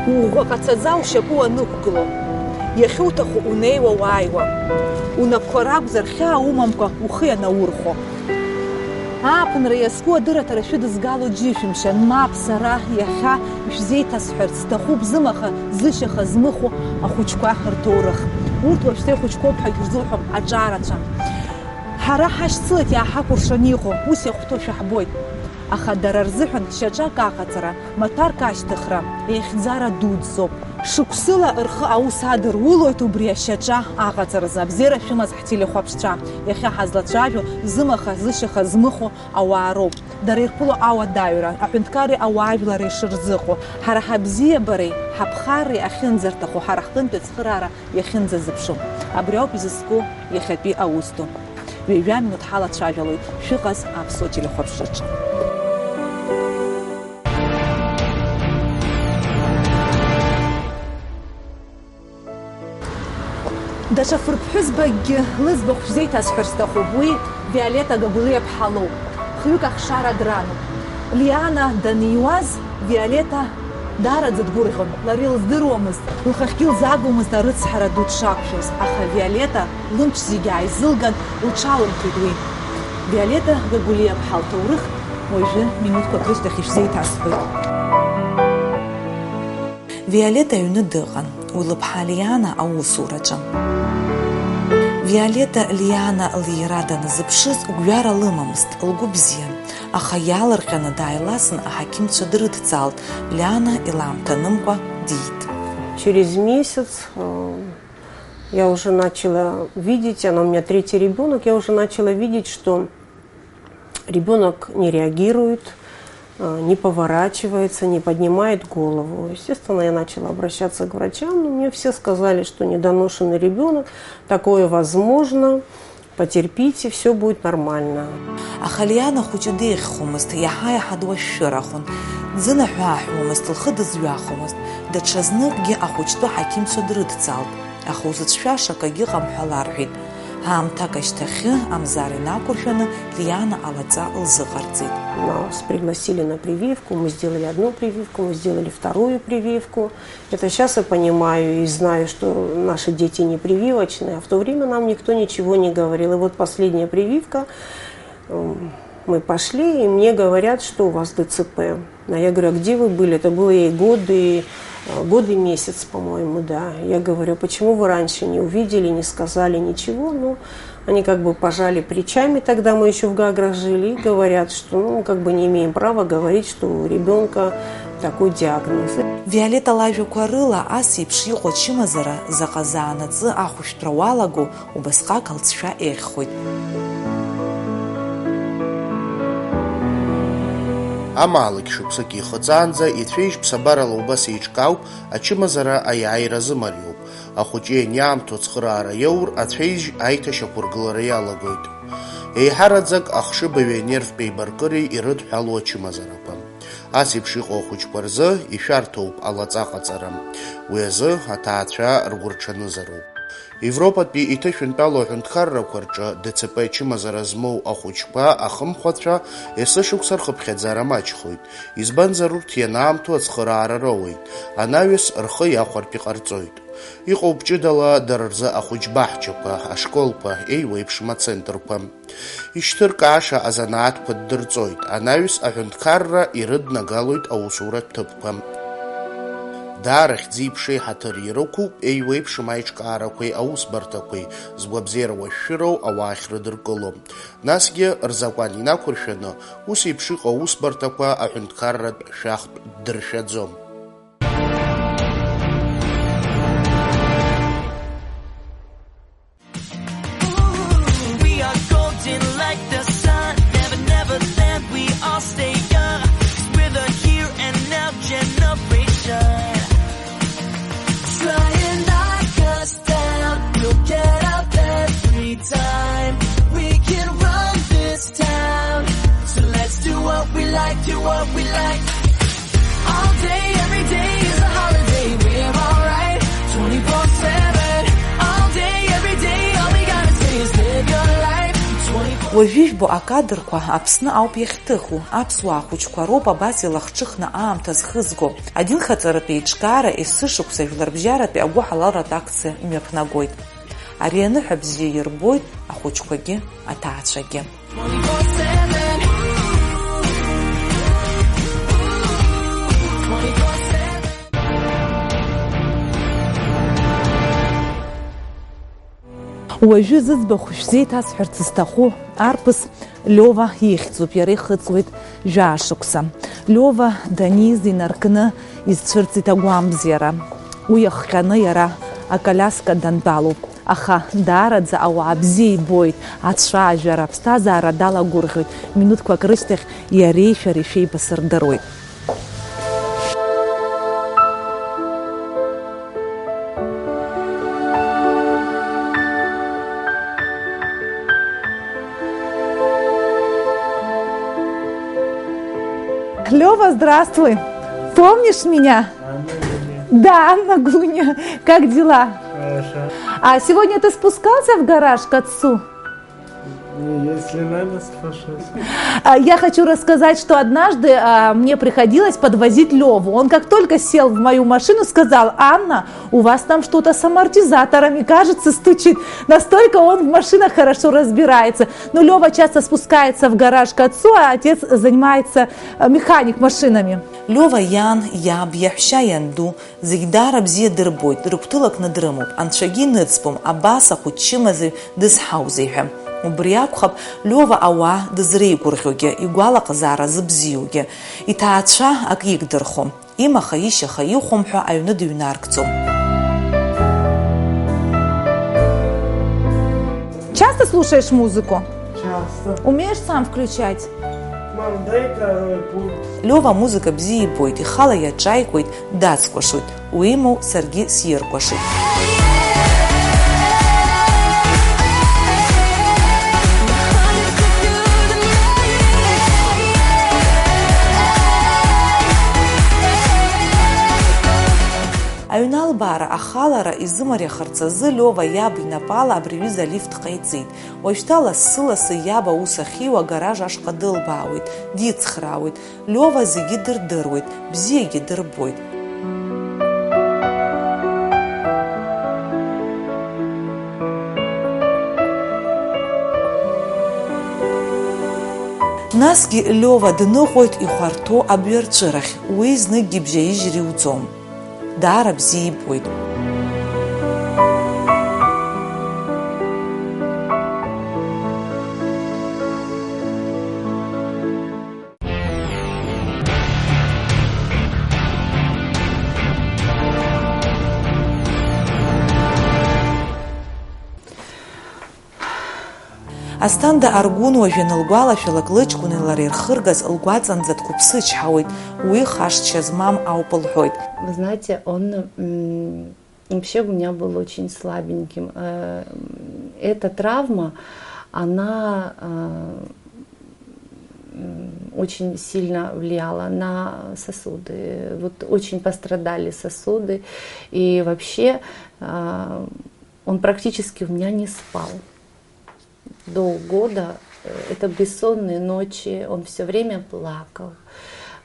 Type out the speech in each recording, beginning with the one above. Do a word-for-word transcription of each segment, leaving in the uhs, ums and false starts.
Уӷәӷәа ҟацаӡа ушьапы уанықәгыло, иахьуҭаху унеиуа уааиуа, унапқәа ракәзар хьаа умамкәа ухы ианаурхәо. Ааԥынра иазку адырраҭара шәыдызгало џьышәымшьан, мап, сара иахьа ишәзеиҭасҳәарц сҭахуп зымаха, зышьаха змыхәо ахәыҷқәа рҭоурых. Урҭ уажәшьҭа ихәыҷқәоуп ҳәа егьрзуҳәом аҿарацәа. Ҳара ҳашьцылеит иааҳакәыршаны иҟоу, ус иахәҭоу шәаҳбоит. Аха дара рзыҳәан шьаҿак аҟаҵара, маҭәарк ашьҭыхра, еихьӡара дуӡӡоуп. Шықәсыла рхы аус адырулоит убри ашьаҿа аҟаҵаразы. Абзиара шәымаз ҳтелехәаԥшцәа, иахьа ҳазлацәажәо зымаха, зышьаха змыхәо ауаа роуп. Дара ирԥыло ауадаҩра, аҳәынҭқарреи ауаажәлари шырзыҟоу, ҳара ҳабзиабареи ҳаԥхарреи ахьынӡарҭаху, ҳара ҳҟынтәи ацхыраара иахьынӡазыԥшу. Абри ауп изызку иахьатәи аус ду. Ҩажәа минуҭ ҳалацәажәалоит, шәыҟаз аԥсуа телехәаԥшраҿы. Даҽа фырԥҳәызбакгьы лыӡбахә шәзеиҭасҳәар сҭахуп, уи Виолетта Гагәлиа-ԥҳа лоуп. Хҩык ахшара дрануп. Лиана даниуаз, Виолетта даараӡа дгәырӷьон. Лара илыздыруамызт, лхахьгьы илзаагомызт арыцҳара ду дшақәшәоз, аха Виолетта лымч зегьы ааизылган, лҽалымҭеит уи. Виолетта Гагәлиа-ԥҳа лҭоурых уажәы минуҭқәак рышьҭахь ишәзеиҭасҳәоит. Виолетта аҩны дыҟан, уи лыԥҳа Лиана аусураҿы. Виолетта Лиана лиира даназыԥшыз гәҩара лымамызт, лгәы бзиан, аха иаалырҟьаны дааиласын аҳақьымцәа дрыдҵаалт, Лиана илаамҭанымкәа диит. Через месяц, э, я уже начала видеть, она у меня третий ребёнок, я уже начала видеть, что ребёнок не реагирует, э, не поворачивается, не поднимает голову. Естественно, я начала обращаться к врачам, но мне все сказали, что недоношенный ребёнок, такое возможно, потерпите, всё будет нормально. Аха Лиана хәыҷы деиӷьхомызт, иаҳа-иаҳа дуашәшәырахон. Дзынаҳәы-ааҳәуамызт, лхы дызҩахомызт. Даҽазныкгьы ахәыҷтәы ҳақьымцәа дрыдҵаалт. Аха узыцәшәаша акагьы ыҟам ҳәа ларҳәеит. Аамҭак ашьҭахьы, Амзар инақәыршәаны, Лиана алаҵа лзыҟарҵеит. Нас пригласили на прививку, мы сделали одну прививку, мы сделали вторую прививку. Это сейчас я понимаю и знаю, что наши дети не прививочные, а в то время нам никто ничего не говорил. И вот последняя прививка, м, мы пошли, и мне говорят, что у вас ДЦП. А я говорю: «А где вы были?» Это было ей год и, э, год и месяц, по-моему, да. Я говорю: «А почему вы раньше не увидели, не сказали ничего?» Ну, они как бы пожали плечами, тогда мы ещё в Гаграх жили, и говорят, что, ну, мы как бы не имеем права говорить, что у ребёнка такой диагноз. Виолетта лажәақәа рыла, ас еиԥш иҟоу ачымазара заҟа заанаҵы ахәышәтәра уалаго, убасҟак алҵшәа еиӷьхоит. Амаалықь шықәсык ихыҵаанӡа ицәеижь ԥсабарала убас еиҿкаауп, ачымазара аиааира азымариоуп. Ахәыҷы ианиаамҭоу ацхыраара иоур, ацәеижь аиҭашьақәыргылара иалагоит. Еиҳараӡак ахшыбаҩи анервтә еибаркыреи ирыдҳәалоу ачымазарақәа. Ас еиԥш иҟоу ахәыҷқәа рзы ишәарҭоуп алаҵа ҟаҵара. Уи азы аҭаацәа ргәырҽанызароуп. Европатәи иҭышәынтәалоу аҳәынҭқаррақәа рҿы ДЦП ачымазара змоу ахәыҷқәа, ахымхәацәа, есышықәса рхыԥхьаӡара маҷхоит, избанзар урҭ ианаамҭоу ацхыраара роуеит, анаҩс рхы иахәартә иҟарҵоит. Иҟоуп ҷыдала дара рзы ахәыҷ баҳчақәа, ашколқәа, еиуеиԥшым ацентрқәа. Ишьҭыркааша азанааҭқәа ддырҵоит, анаҩс аҳәынҭқарра ирыднагалоит аусуратә ҭыԥқәа. Даара хьӡи-ԥшеи ҳаҭыр ирықәуп еиуеиԥшым аиҿкаарақәеи аусбарҭақәеи, згәабзиара уашәшәыроу ауаа ахьрыдыркыло. Насгьы, рзакәан инақәыршәаны, ус еиԥш иҟоу аусбарҭақәа аҳәынҭқарратә шәахтә ддыршәаӡом. We are golden like the sun. Never, never land, we all stay young. 'Cause we're the here and now generation. Try and knock us down. We'll get up every time. We can run this town. So let's do what we like, do what we like. All day, every day is a holiday. We're alright, twenty-four seven. All day, every day, all we gotta say is live your life, twenty-four seven. Уажәы ижәбо акадрқәа Аԥсны ауп иахьҭыху, аԥсуаа хәыҷқәа роуп абас илахҿыхны аамҭа зхызго. Адинхаҵаратә еиҿкаара есышықәса жәларбжьаратәи агәыҳалалратә акциа мҩаԥнагоит. Ари аныҳәа бзиа ирбоит ахәыҷқәагьы, аҭаацәагьы. Уажәы зыӡбахә шәзеиҭасҳәарц зҭаху арԥыс Лиова ихьӡуп, иара ихыҵуеит жәаа шықәса. Лиова даниз инаркны изцәырҵит агәамбзиара. Уи иахҟьаны иара аколиаска дантәалоуп. Аха даараӡа ауаа бзиа ибоит, ацәажәара, аԥсҭазаара далагәырӷьоит, минуҭқәак рышьҭахь иареи шәареи шәеибасырдыруеит. Лёва, здравствуй! Помнишь меня? Анна Гуня. Да, Анна Гуня. Как дела? Хорошо. А сегодня ты спускался в гараж к отцу? Если надо, спущусь. А, я хочу рассказать, что однажды, а, мне приходилось подвозить Лёву. Он как только сел в мою машину, сказал: «Анна, у вас там что-то с амортизаторами, кажется, стучит». Настолько он в машинах хорошо разбирается. Но Лёва часто спускается в гараж к отцу, а отец занимается, а, механик машинами. Лиова иан, иаб, иаҳәшьа, ианду, зегь даара бзиа дырбоит, рыгәҭылакны дрымоуп, анцәагьы иныӡбом, абас ахәыҷ чымазаҩ дызҳаузеи ҳәа. Убри акәхап, Лиова ауаа дызреигәырӷьогьы, игәалаҟазаара зыбзиоугьы. Иҭаацәа акы игдырхом, имаха-ишьаха ихәом ҳәа аҩны дыҩнаргӡом. Часто слушаешь музыку? Часто. Умеешь сам включать? Мам, дай-ка пульт. Лиова амузыка бзиа ибоит, ихала иаҿаикуеит, дацкәашоит. Уимоу, саргьы сиркәашеит. Аҩналбаара ахалара изымариахарц азы Лиова иаб инапала абри аҩыза алифт ҟаиҵеит. Уажәшьҭа лассы-лассы иаб аус ахьиуа агараж ашҟа дылбаауеит, дицхраауеит. Лиова зегьы дырдыруеит, бзиагьы дырбоит. Насгьы Лиова дныҟәоит ихәарҭоу абҩарҵәырахь, уи зныкгьы бжьаижьыр иуӡом. Даара бзиа ибоит. Асҭанда Аргәын уажә анылгәалашәалак, лыҷкәыни лареи рхыргаз лгәаҵанӡа дқәыԥсычҳауеит, уи хашҭшьа змам ауп лҳәоит. Вы знаете, он, м, вообще у меня был очень слабеньким. Э, м, эта травма, она, э, м, очень сильно влияла на сосуды. Вот очень пострадали сосуды. И вообще, а, он практически у меня не спал. До года, э, это бессонные ночи, он всё время плакал.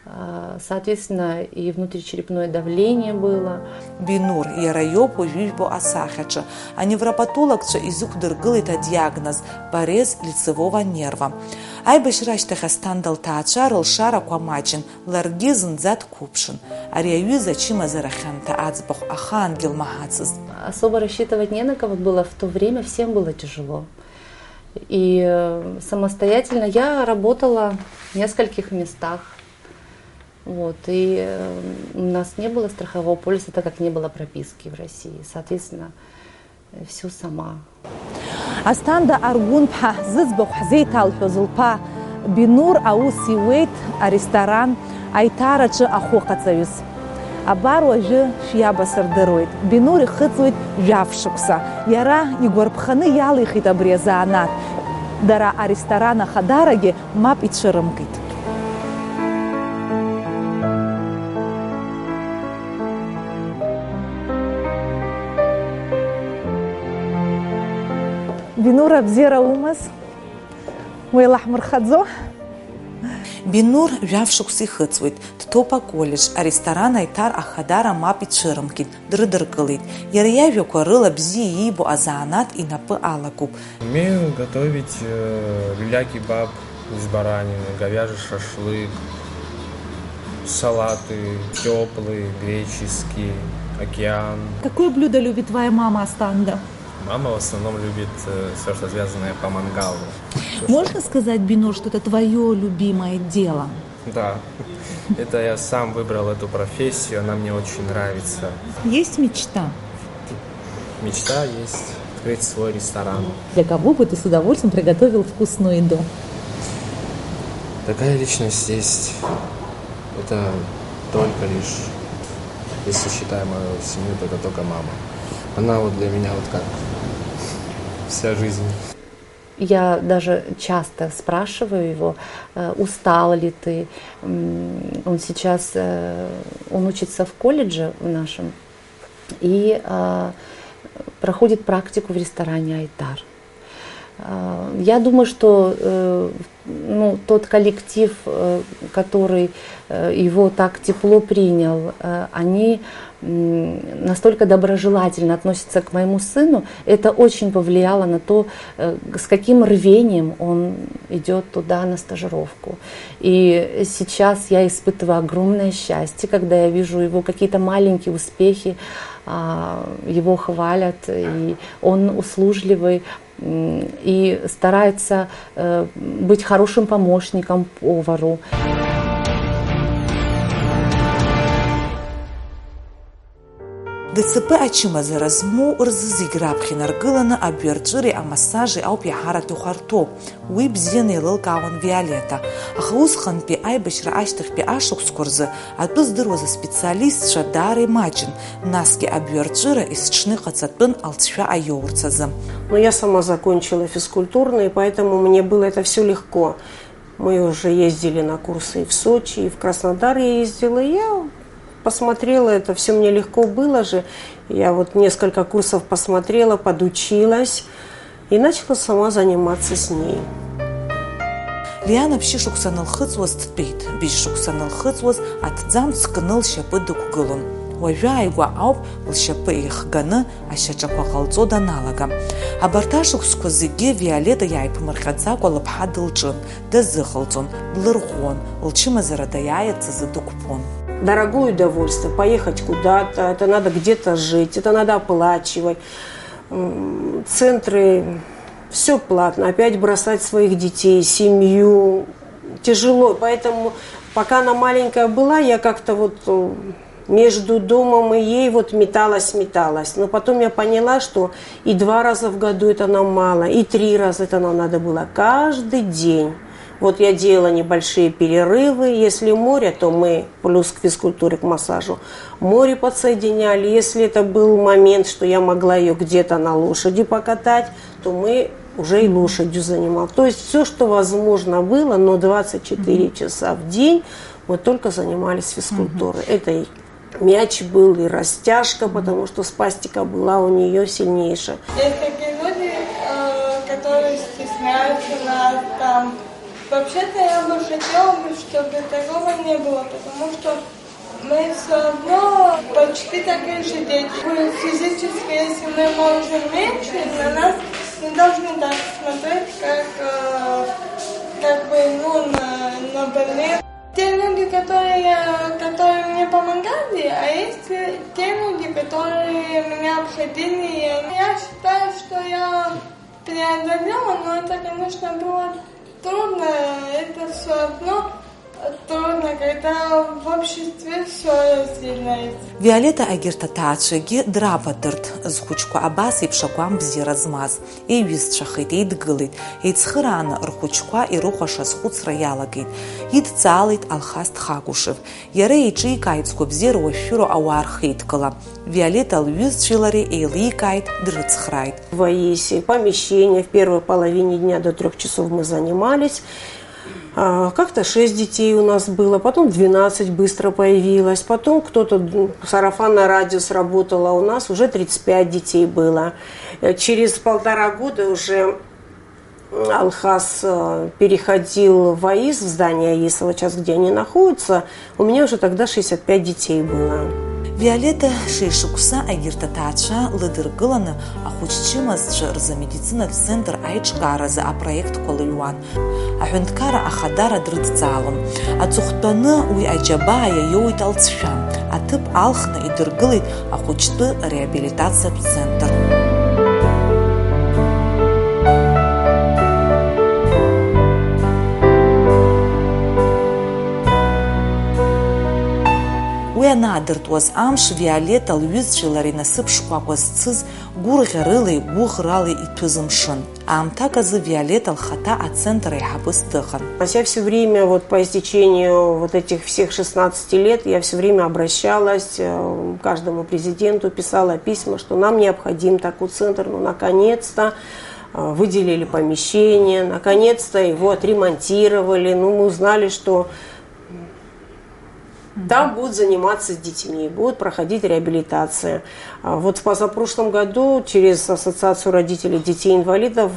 А, соответственно, и внутричерепное давление было. Бинур, иара иоуп уажәы ижәбо асахьаҿы. Аневропатологцәа изықәдыргылеит адиагноз, порез лицевого нерва. Аибашьра ашьҭахь Асҭанда лҭаацәа рылшарақәа маҷын, ларгьы зынӡа дқәыԥшын. Ари аҩыза ачымазара хьанҭа аӡбахә ахаангьы лмаҳацызт. Особо рассчитывать не на кого было, в то время всем было тяжело. И, э, самостоятельно я работала в нескольких местах. Вот, и, э, у нас не было страхового полиса, так как не было прописки в России. Соответственно, э, всё сама. Асҭанда Аргәынԥҳа зыӡбахә ҳзеиҭалҳәоз лԥа Бинур аус иуеит аресторан Аиҭараҿы ахәыҟаҵаҩыс. Абар уажәы шәиабасырдыруеит. Бинур ихыҵуеит жәаф шықәса. Иара игәарԥханы иалихит абри азанааҭ. Дара аресторан ахадарагьы мап ицәырымкит. Бинур, абзиара умаз? Уеилаҳмырхаӡо. Бинур жәаф шықәса ихыҵуеит, дҭоуп аколлеџь, аресторан Аиҭар ахадара мап ицәырымкит, дрыдыркылеит. Иара иажәақәа рыла бзиа иибо азанааҭ инапы алакуп. Умею готовить э, люля-кебаб из баранины, говяжий шашлык, салаты, теплый, греческий, океан. Какое блюдо любит твоя мама, Астанда? Мама в основном любит все, что связанное по мангалу. Можно сказать, Бинур, что это твое любимое дело? Да, это я сам выбрал эту профессию, она мне очень нравится. Есть мечта? Мечта есть открыть свой ресторан. Для кого бы ты с удовольствием приготовил вкусную еду? Такая личность есть. Это только лишь, если считаем мою семью, то это только мама. Она вот для меня вот как вся жизнь. Я даже часто спрашиваю его, э, устал ли ты. М, Он сейчас, э, он учится в колледже в нашем и э, проходит практику в ресторане Айтар. Э, Я думаю, что э, ну, тот коллектив, э, который э, его так тепло принял, э, они м, настолько доброжелательно относятся к моему сыну, это очень повлияло на то, э, с каким рвением он идет туда на стажировку. И сейчас я испытываю огромное счастье, когда я вижу его какие-то маленькие успехи, а, его хвалят, и он услужливый, м, и старается э, быть хорошим помощником повару. ДЦП ачымазара змоу рзы зегь раԥхьа инаргыланы абҩарҵәыреи амассажи ауп иаҳараҭәахә арҭо. Уи бзианы еилылкаауан Виолетта. Аха усҟантәи аибашьра ашьҭахьтәи ашықәсқәа рзы атәы здыруаз аспециалистцәа даара имаҷын, насгьы абҩарҵәыра есҽны иҟаҵатәын алҵшәа аиоурц азы. Но я сама закончила физкультурный, поэтому мне было это все легко. Мы уже ездили на курсы и в Сочи, и в Краснодар я ездила. И я посмотрела это, все мне легко было же. Я вот несколько курсов посмотрела, подучилась и начала сама заниматься с ней. Лиана ԥшьышықәса анылхыҵуаз дтәеит, быжьшықәса анылхыҵуаз аҭӡамц кны лшьапы дықәгылон. Уажәы ааигәа ауп лшьапы еихганы ашьаҿақәа ҟалҵо даналага. Абарҭ ашықәсқәа зегьы Виолетта иааиԥмырҟьаӡакәа лыԥҳа дылҿын, дазыҟалҵон, длырӷәӷәон, лчымазара даиааирц азы дықәԥон. Дорогое удовольствие, поехать куда-то, это надо где-то жить, это надо оплачивать. Центры, все платно, опять бросать своих детей, семью, тяжело. Поэтому, пока она маленькая была, я как-то вот между домом и ей вот металась, металась. Но потом я поняла, что и два раза в году это нам мало, и три раза это нам надо было каждый день. Вот я делала небольшие перерывы. Если море, то мы плюс к физкультуре, к массажу море подсоединяли. Если это был момент, что я могла ее где-то на лошади покатать, то мы уже и лошадью занимал. То есть все, что возможно было, но двадцать четыре часа в день мы только занимались физкультурой. Это и мяч был, и растяжка, потому что спастика была у нее сильнейшая. Есть такие люди, э, которые стесняются нас там. Вообще-то я бы хотела бы, чтобы такого не было, потому что мы все равно почти такие же дети. Физически, если мы можем меньше, на нас не должны так смотреть, как, э, как бы, ну, на, на больных. Те люди, которые, которые мне помогали, а есть те люди, которые меня обходили. Я считаю, что я преодолела, но это, конечно, было трудно. Это все равно трудно, когда в обществе все разделяется. Виолетта егьырҭ аҭаацәагьы драбадырт, зхәыҷқәа абас еиԥш агәамбзиара змаз. Еиҩызцәахеит, еидгылеит, еицхырааны рхәыҷқәа ирыхәаша азхәыцра иалагеит. Идҵаалеит Алхас Тхагәышев. Иара еиҿикааит згәабзиара уашәшәыроу ауаа рхеидкыла. Виолетта лҩызцәеи лареи еиликааит, дрыцхрааит. В АИСе помещение в первой половине дня до трёх часов мы занимались. А, Как-то шесть детей у нас было, потом двенадцать быстро появилось, потом кто-то, м, сарафанное радио сработало, у нас уже тридцать пять детей было. Э, Через полтора года уже Алхас э, переходил в АИС, в здание АИСа, вот сейчас где они находятся, у меня уже тогда шестьдесят пять детей было. Виолетта шеишықәса егьырҭ аҭаацәа лыдыркыланы ахәыҷ чымазцәа рзы амедицинатә центр аиҿкааразы апроектқәа лыҩуан. Аҳәынҭқарра ахадара дрыдҵаалон. Аҵыхәтәаны уи аџьабаа иаиоуит алҵшәа. Аҭыԥ алхны идыргылеит ахәыҷтәы реабилитациатә центр. Уи анаадыртуаз амш Виолетта лҩызцәеи лареи насыԥ шкәакәа зцыз, гәырӷьарылеи гәыӷралеи иҭәыз мшын. Аамҭак азы Виолетта лхаҭа ацентр аиҳабыс дыҟан. Я все время, вот по истечению вот этих всех шестнадцати лет, я все время обращалась э, к каждому президенту, писала письма, что нам необходим такой центр, ну, наконец-то э, выделили помещение, наконец-то его отремонтировали, ну, мы узнали, что там будут заниматься с детьми, будут проходить реабилитация. А вот в позапрошлом году через Ассоциацию родителей детей-инвалидов,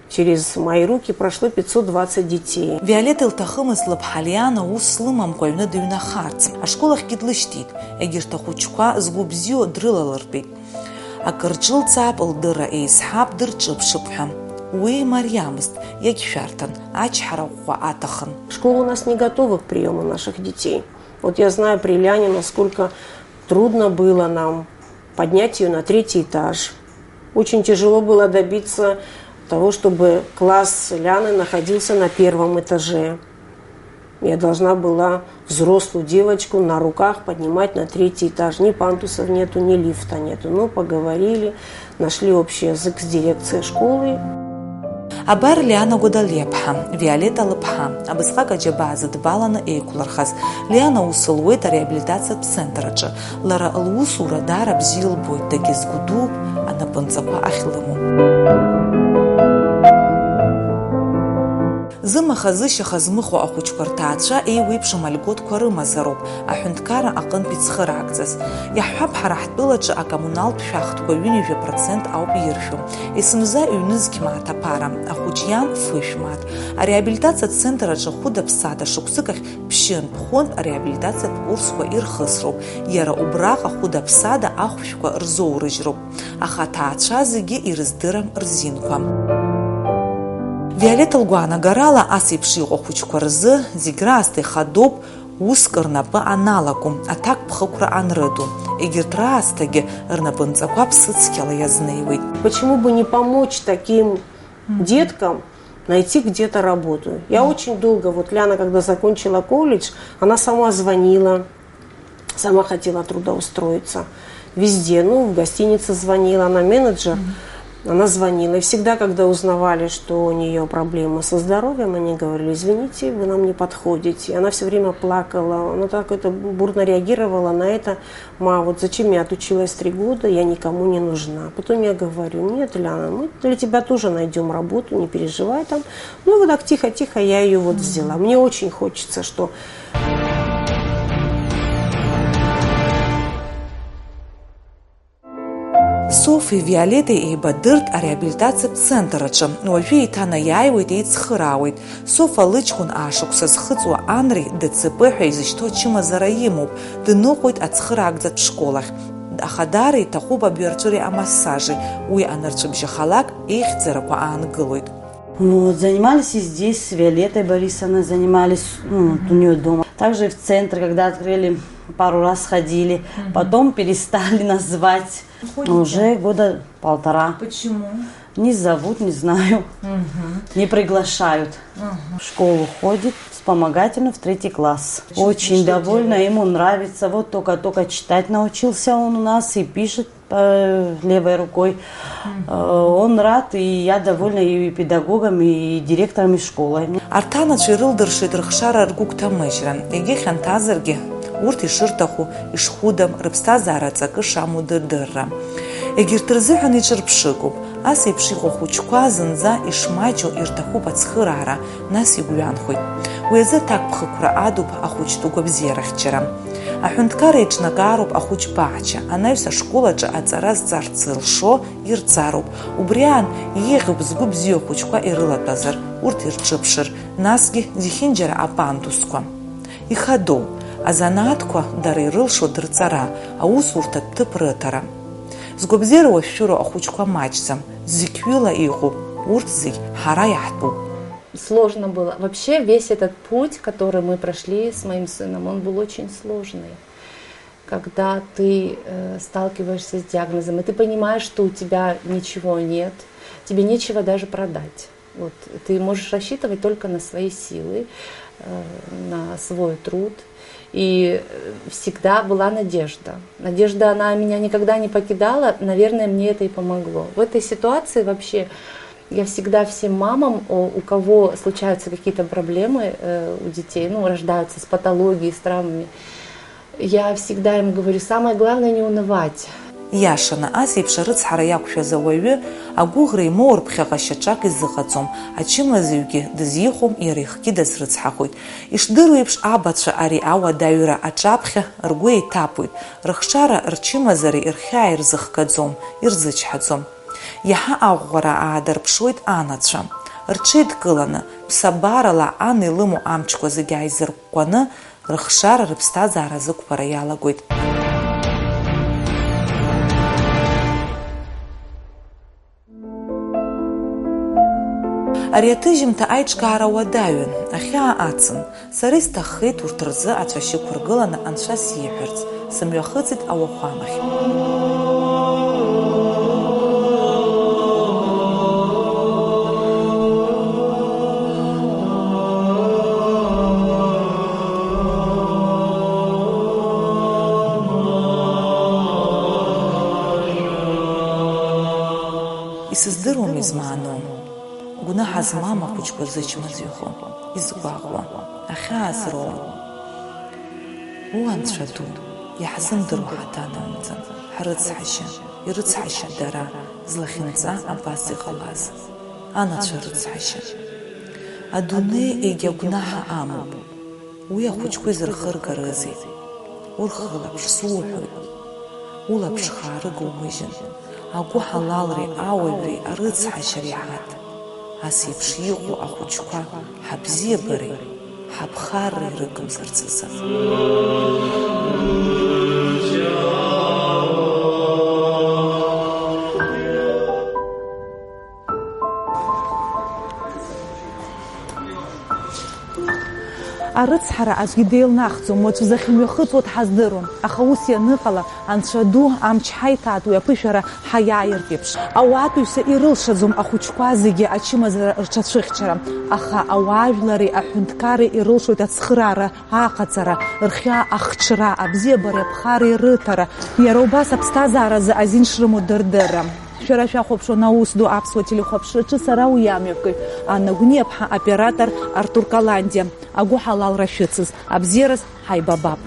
через мои руки прошло пятьсот двадцать детей. Виолетта илҭахымызт лыԥҳа Лиана ус лымамкәа аҩны дыҩнахарц. Ашкол ахьгьы длышьҭит, егьырҭ ахәыҷқәа згәы бзиоу дрылалыртәеит. Акыр ҿылҵаап, лдырра еизҳап, дырҿыԥшып ҳәа. Уи мариамызт, иагьшәарҭан, ачҳара ӷәӷәа аҭахын. Школа у нас не готова к приему наших детей. Вот я знаю при Ляне, насколько трудно было нам поднять ее на третий этаж. Очень тяжело было добиться того, чтобы класс Ляны находился на первом этаже. Я должна была взрослую девочку на руках поднимать на третий этаж. Ни пандусов нету, ни лифта нету. Ну, поговорили, нашли общий язык с дирекцией школы. Абар Лиана Гәадалиаԥҳа, Виолетта лыԥҳа, абасҟак аџьабаа зыдбаланы еиқәлырхаз. Лиана ус луеит ареабилитациатә центр аҿы. Лара лусура даара бзиа илбоит, дагьызгәдууп анапынҵақәа ахьлымоу. Зымаха-зышьаха змыхәо ахәыҷқәа рҭаацәа еиуеиԥшым алиготқәа рымазароуп аҳәынҭқарра аҟынтәи цхыраагӡаз. Иаҳҳәап, ҳара ҳтәылаҿы акоммуналтә шәахтәқәа ҩынҩажәа процент ауп иршәу. Есымза ҩнызқь мааҭ аԥара, ахәыҷ иан фышә мааҭ. Ареабилитациатә центр аҿы хәыда-ԥсада шықәсык ахь ԥшьынтә-хәынтә ареабилитациатә курсқәа ирхысроуп. Иара убраҟа хәыда-ԥсада ахәшәқәа рзоурыжьроуп. Аха аҭаацәа зегьы ирыздырам рзинқәа. Виолетта лгәаанагарала, ас еиԥш иҟоу ахәыҷқәа рзы зегь раасҭа ихадоуп уск рнапы аналаку, аҭакԥхықәра анрыду. Егьырҭ раасҭагьы рнапынҵақәа ԥсыцқьала иазнеиуеит. Почему бы не помочь таким деткам найти где-то работу? Я очень долго, вот Ляна, когда закончила колледж, она сама звонила, сама хотела трудоустроиться. Везде, ну, в гостинице звонила, она менеджер, она звонила. И всегда, когда узнавали, что у нее проблемы со здоровьем, они говорили: «Извините, вы нам не подходите». И она все время плакала, она так это бурно реагировала на это. «Ма, вот зачем я отучилась три года, я никому не нужна». Потом я говорю: «Нет, Ляна, мы для тебя тоже найдем работу, не переживай там». Ну и вот так тихо-тихо я ее вот взяла. Мне очень хочется, что Софи Виолетеи еибадырт ареабилитациатә центр аҿы. Уажәы еиҭанаиааиуеит, еицхыраауеит. Софа лыҷкәын аашықәса зхыҵуа Анри Д Ц П ҳәа изышьҭоу ачымазара имоуп, дныҟәоит ацхыраагӡатә школ ахь. Аха даара иҭахуп абҩарҵәыреи амассажи, уи анырцәыбжьахалак, еихьӡарақәа аангылоит. Вот, занимались и здесь, с Виолеттой Борисовной занимались, ну, вот у нее дома. Также и в центр, когда открыли, пару раз ходили, потом перестали нас звать. Ходите? Уже года полтора. Почему? Не зовут, не знаю. Не приглашают. В школу ходит, вспомогательную, в третий класс. Очень довольна, ему нравится. Вот только-только читать научился он у нас и пишет э, левой рукой. Э, Он рад, и я довольна и педагогом, и директором, и школой. Арҭ анацәа ирылдыршеит рыхшара ргәыгәҭамыжьра, егьи хьанҭазаргьы, урҭ ишырҭаху, ишхәыдам, рыԥсҭазаара аҵакы шамоу дырдырра. Егьырҭ рзыҳәан иҿырԥшыгоуп. Ас еиԥш иҟоу ахәыҷқәа зынӡа ишмаҷу ирҭахуп ацхыраара, нас игәҩанхоит. Уи азы аҭакԥхықәра адуп ахәыҷтәы гәабзиарахьчара. Аҳәынҭқарра еиҿнакаароуп ахәыҷ баҳча, анаҩс ашкол аҿы аҵара зҵарц зылшо ирҵароуп. Убри аан, еиӷьуп згәы бзиоу ахәыҷқәа ирылатәазар, урҭ ирҿыԥшыр, насгьы зехьынџьара апандусқәа. Ихадоу, азанааҭқәа дара ирылшо дырҵара, аусурҭатә ҭыԥ рыҭара. Згәабзиара уашәшәыроу ахәыҷқәа маҷӡам, зықьҩыла иҟоуп, урҭ зегь ҳара иаҳтәуп. Сложно было. Вообще, весь этот путь, который мы прошли с моим сыном, он был очень сложный. Когда ты, э, сталкиваешься с диагнозом, и ты понимаешь, что у тебя ничего нет, тебе нечего даже продать. Вот, ты можешь рассчитывать только на свои силы, э, на свой труд. И, э, всегда была надежда. Надежда, она меня никогда не покидала. Наверное, мне это и помогло. В этой ситуации вообще я всегда всем мамам, о, у кого случаются какие-то проблемы, э, у детей, ну, рождаются с патологией, с травмами, я всегда им говорю: «Самое главное не унывать». Иашаны, ас еиԥш арыцҳара иақәшәаз ауаҩы, агәыӷра имоур ԥхьаҟа шьаҿак изыҟаҵом, ачымазаҩгьы дызихәом, иара ихгьы дазрыцҳахоит. Ишдыру еиԥш, абацәа ари ауадаҩра аҿаԥхьа ргәы еиҭаԥоит, рыхшара, рчымазареи рхьааи рзыхгаӡом, ирзычҳаӡом. Иаҳа аӷәӷәара аадырԥшуеит анацәа. Рҽеидкыланы, ԥсабарала ан илымоу амчқәа зегьы ааизыркәкәаны, рыхшара, рыԥсҭазаара азықәԥара иалагоит. Ари аҭыжьымҭа аиҿкаара уадаҩын, ахьаа ацын. Сара исҭаххеит урҭ рзы ацәашьы қәыргыланы анцәа сиҳәарц, сымҩахыҵит ауахәамахь. Исыздыруам измааноу. Гәнаҳа змам ахәыҷқәа зычмазаҩхо, изгәаҟуа, ахьаа зроуа. Ууа, Анцәа ду, иаҳзымдыруа ҳаҭанамҵан, ҳрыцҳашьа, ирыцҳашьа дара, злахьынҵа абас иҟалаз, анацәа рыцҳашьа. Адунеи егьа гәнаҳа амоуп. Уи ахәыҷқәа изырхыргарызеи? Урхылаԥш, суҳәоит. Улаԥш хаарыга умыжьын. Агәыҳалалреи ауаҩреи арыцҳашьареи ҳаҭ. Ас еиԥш иҟоу ахәыҷқәа ҳабзиабареи ҳаԥхарреи рыгымзарц азы. Арыцҳара аӡәгьы деилнахӡом, уаҵәы захьымҩахыҵуа дҳаздыруам, аха ус ианыҟала, Анцәа ду, амч ҳаиҭаат уи аԥышәара ҳаиааиртә еиԥш. Ауаатәыҩса ирылшаӡом ахәыҷқәа зегьы ачымазара рҽацәыхьчара, аха ауаажәлари аҳәынҭқарреи ирылшоит ацхыраара аҟаҵара, рхьаа ахҽра, абзиабареи аԥхарреи рыҭара, иара убас аԥсҭазааразы азин шрымоу дырдырра. Шәара шәахәаԥшуан аус ду аԥсуа телехәаԥшраҿы, сара уи амҩаԥгаҩ Анна Гәниаԥҳа, оператор Артур Каландиа. Агәыҳалалра шәыцыз, абзиараз ҳаибабап.